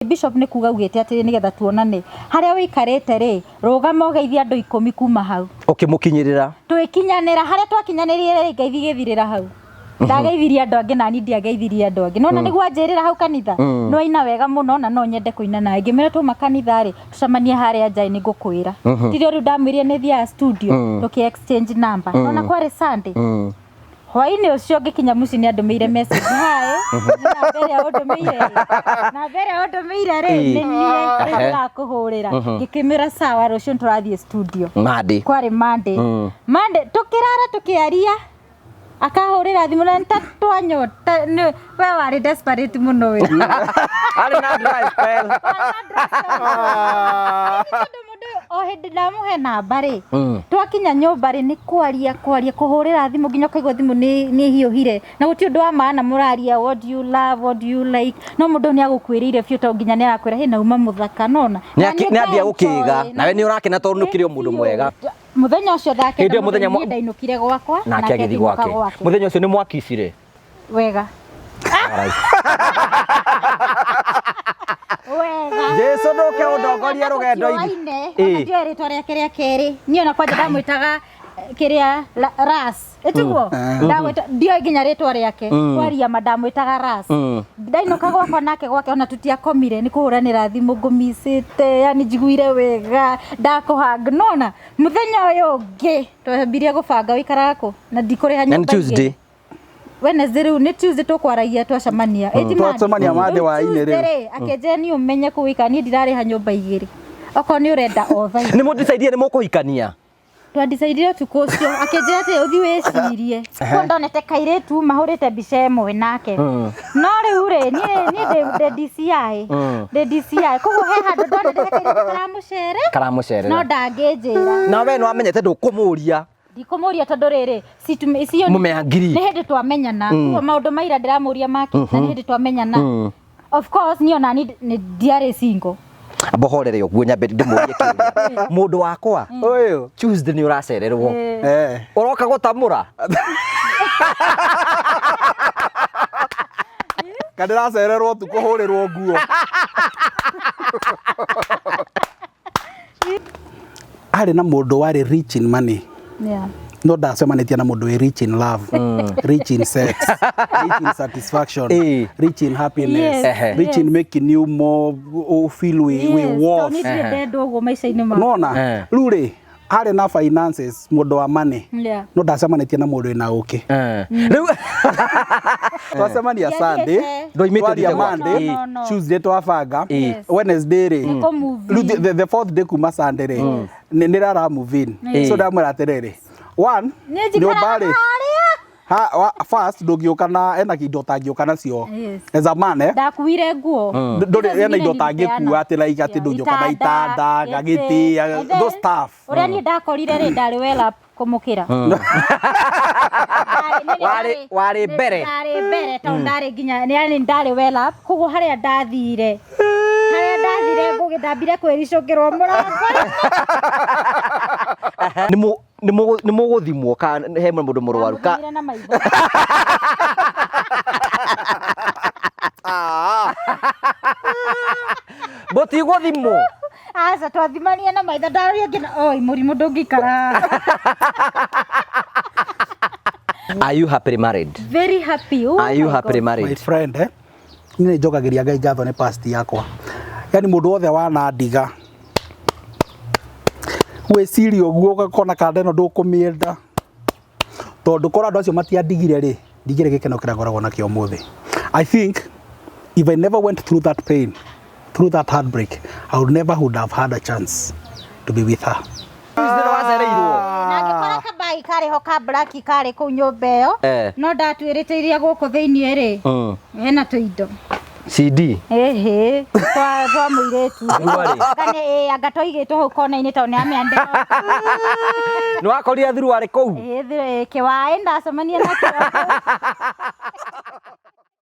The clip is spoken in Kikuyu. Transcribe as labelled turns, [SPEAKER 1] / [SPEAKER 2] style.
[SPEAKER 1] Bishop nĩ kuga augĩte atĩrĩ nĩgetha tuonane harĩa wĩikarĩte rĩ, rũgama ũgeithie andũ 10 kuma hau.
[SPEAKER 2] Ũkĩmũkinyĩrĩra.
[SPEAKER 1] Twĩkinyanĩra harĩa twakinyanĩrire rĩ, ngeithi igĩthirĩra hau. Ndageithirie andũ angĩ nani ndiageithirie andũ angĩ. Nona nĩguo anjĩrĩra hau kanitha, no aina wega mũno na no nyende kũina nawe. Ngĩmwĩra twauma kanitha rĩ, tũcemanie harĩa nja nĩ ngũkwĩra. Tirio rĩu ndamwĩrire nĩ thiaga studio, tũkĩ exchange number. Nona kwarĩ Sunday. Hwainĩ ũcio ngĩkinya mũciĩ nĩ andũmĩire message, hi, nĩ namba ĩrĩa ũndũmĩire rĩ, namba ĩrĩa ũndũmĩire rĩ, nĩ niĩ rĩu ndĩrakũhũrĩra. Ngĩkĩmwĩra sawa, rũciũ nĩ tũrathiĩ studio.
[SPEAKER 2] Monday.
[SPEAKER 1] Kwarĩ Monday. Monday tũkĩrara tũkĩaria, akahũrĩra thimũ na nĩ ta twanyota, nĩ we warĩ desperate mũno we.
[SPEAKER 2] Arĩ na dry spell.
[SPEAKER 1] Tondũ mũndũ ũyũ o hĩndĩ ndamũhe namba rĩ, twakinya nyũmba rĩ, nĩ kwaria kwaria kũhũrĩra thimũ nginya ũkaigua thimũ nĩ ĩhiũhire, na gũtirĩ ũndũ wa maana mũraria, what do you love, what do you like, no mũndũ nĩ agũkuĩrĩire biũ tondũ nginya nĩ arakwĩra hĩ na uma mũthaka, nona.
[SPEAKER 2] Nĩ ambia gũkĩga, nawe nĩ ũrakena tondũ nĩ ũkĩrĩ o mũndũ mwega.
[SPEAKER 1] Mũthenya ũcio thaa 9
[SPEAKER 2] Hĩndĩ ĩyo mũthenya
[SPEAKER 1] niĩ ndainũkire gwakwa,
[SPEAKER 2] nake agĩthiĩ
[SPEAKER 1] akĩinũka
[SPEAKER 2] gwake.
[SPEAKER 1] gwake.
[SPEAKER 2] Mũthenya ũcio nĩ mwakicire?
[SPEAKER 1] Wega.
[SPEAKER 2] Alright.
[SPEAKER 1] Wega.
[SPEAKER 2] Jesu ndũke ũndongorie rũgendo-inĩ.
[SPEAKER 1] Ĩĩ.
[SPEAKER 2] Ĩĩ.
[SPEAKER 1] Ndiũĩ rĩtwa rĩake rĩa kerĩ. Niĩ ona kwanja ndamwĩtaga kĩrĩa Ras. Ĩtiguo? Ndamwĩta ndiũĩ nginya rĩtwa rĩake. Kwaria ma ndamwĩtaga Ras. Ndainũka gwakwa nake gwake ona tũtiakomire nĩ kũhũranĩra thimũ ngũmicĩte, yani njiguire wega, ndakũhang. Nona mũthenya ũyũ ũngĩ twambirie gũbanga ũikaraga kũ na ndikũrĩha
[SPEAKER 2] Na nĩ
[SPEAKER 1] nyũmba igĩrĩ.
[SPEAKER 2] Tuesday.
[SPEAKER 1] Wednesday rĩu nĩ Tuesday tũkwaragia twacemania. Ĩti Monday.
[SPEAKER 3] Twacemania Monday
[SPEAKER 1] Rĩu
[SPEAKER 3] hwaĩ-inĩ rĩu.
[SPEAKER 1] Tuesday rĩ, akĩnjĩra niĩ ũmenye kũu wĩikara niĩ ndirarĩha nyũmba igĩrĩ. Okorwo nĩ ũrenda o thaa ici.
[SPEAKER 2] Nĩ mũndicaidire nĩ mũkũhikania?
[SPEAKER 1] Twandicaidire ũtukũ ũcio akĩnjĩra atĩ ũthiĩ wĩcirie. Kuo ndonete kairĩtu mahũrĩte mbica ĩmwe nake. No rĩu rĩ niĩ niĩ ndĩ DCI. Ndĩ DCI. Koguo he handũ ndonete he kairĩtu karamũcere.
[SPEAKER 2] Karamũcerera.
[SPEAKER 1] No ndangĩnjĩra.
[SPEAKER 2] Na we nĩ wamenyete ndũkũmũria.
[SPEAKER 1] Ndikũmũria tondũ rĩrĩ, icio
[SPEAKER 2] Mũmeangiri.
[SPEAKER 1] nĩ hĩndĩ twamenyana. Koguo maũndũ ma ira ndĩramũria make, na nĩ hĩndĩ twamenyana. Of course niĩ ona niĩ nĩ ndiarĩ single.
[SPEAKER 2] Amba ũhorere ũguo nyambe ndĩmũrie kĩũria. Mũndũ wakwa,
[SPEAKER 3] Ũyũ.
[SPEAKER 2] Tuesday nĩ ũracererwo. Ũroka gũtamũra?
[SPEAKER 3] Kana ndĩracererwo tu kũhũrĩrwo nguo. Arĩ na mũndũ warĩ rich in money. No ndacemanĩtie na mũndũ wĩ rich in love, rich in sex, rich in satisfaction, rich in happiness, rich in making you more feel we worth.
[SPEAKER 1] Tondũ niĩ ndendwo ũguo maica-inĩ makwa.
[SPEAKER 3] Nona, rĩu rĩ, arĩ na finances, mũndũ wa money, no ndacemanĩtie na mũndũ wĩna ũkĩ.
[SPEAKER 2] Rĩu
[SPEAKER 3] Twacemania Sunday,
[SPEAKER 2] Ndwoimĩte
[SPEAKER 3] twaria
[SPEAKER 2] ũthiĩte gwake.
[SPEAKER 3] Monday,
[SPEAKER 1] No, no, no.
[SPEAKER 3] Tuesday twabanga,
[SPEAKER 1] Yes.
[SPEAKER 3] Wednesday rĩ,
[SPEAKER 1] Nĩ kũ-move
[SPEAKER 3] rĩu
[SPEAKER 1] in.
[SPEAKER 3] the fourth day kuma Sunday rĩ, nĩ ndĩrara move in. So ndamwĩra atĩrĩrĩ, one,
[SPEAKER 1] Niĩ njikaraga
[SPEAKER 3] nyũmba rĩ,
[SPEAKER 1] harĩa.
[SPEAKER 3] First ndũngĩũka na ena indo ũtangĩũka nacio.
[SPEAKER 1] Yes.
[SPEAKER 3] As a man, eh?
[SPEAKER 1] Ndakuire nguo.
[SPEAKER 3] Ndũrĩ
[SPEAKER 1] Icio
[SPEAKER 3] ena indo
[SPEAKER 1] zingine
[SPEAKER 3] ũtangĩkua
[SPEAKER 1] nilipeana.
[SPEAKER 3] atĩ like atĩ ndũngĩũka na itanda,
[SPEAKER 1] gĩtĩ.
[SPEAKER 3] gagĩtĩ,
[SPEAKER 1] And then,
[SPEAKER 3] those stuff.
[SPEAKER 1] Ũrĩa niĩ ndakorire rĩ, ndarĩ well up kũmũkĩra.
[SPEAKER 2] Warĩ mbere.
[SPEAKER 1] Ndarĩ mbere tondũ ndarĩ nginya yani ndarĩ well up koguo harĩa ndathire ngũgĩ ndambire kwĩricũkĩrwo mũrango.
[SPEAKER 2] Nĩ mũgũthimwo kana he mũndũ mũrwaru ka
[SPEAKER 1] Ndamũthimire na maitho.
[SPEAKER 2] Mũtigũthimwo.
[SPEAKER 1] Aca twathimania na maitho ndaroria ngina oi mũrimũ ndũngĩikara.
[SPEAKER 2] Are you happily married?
[SPEAKER 1] Very happy. Oh
[SPEAKER 2] Are you
[SPEAKER 1] my
[SPEAKER 2] happily
[SPEAKER 1] God.
[SPEAKER 2] married?
[SPEAKER 3] My friend, eh? Niĩ nĩ njokagĩria Ngai ngatho nĩ past yakwa. Yani mũndũ wothe wanandiga gwĩciria ũguo ũgakona kanda ĩno ndũkũmĩenda tondũ korwo andũ acio matiandigire rĩ ndingĩrĩ gĩkeno kĩrĩa ngoragwo nakĩo ũmũthĩ. I think if I never went through that pain, through that heartbreak, I would never would have had a chance to be with her.
[SPEAKER 2] Tuesday nĩ wacereirwo.
[SPEAKER 1] Na ngĩkora kabagi karĩ ho ka black karĩ kũu nyũmba ĩyo no ndatuĩrĩte iria gũkũ thĩinĩ rĩ hena tũindo.
[SPEAKER 2] CD.
[SPEAKER 1] Ĩhĩ, twa mũirĩtu.
[SPEAKER 2] Thuruarĩ.
[SPEAKER 1] Anga nĩ ĩ, anga twaigĩtwo hau kona-inĩ tondũ nĩ amĩandĩka.
[SPEAKER 2] Nĩ wakorire thuruarĩ kũu?
[SPEAKER 1] Ĩĩ, kĩwaĩ ndacemania nakĩo.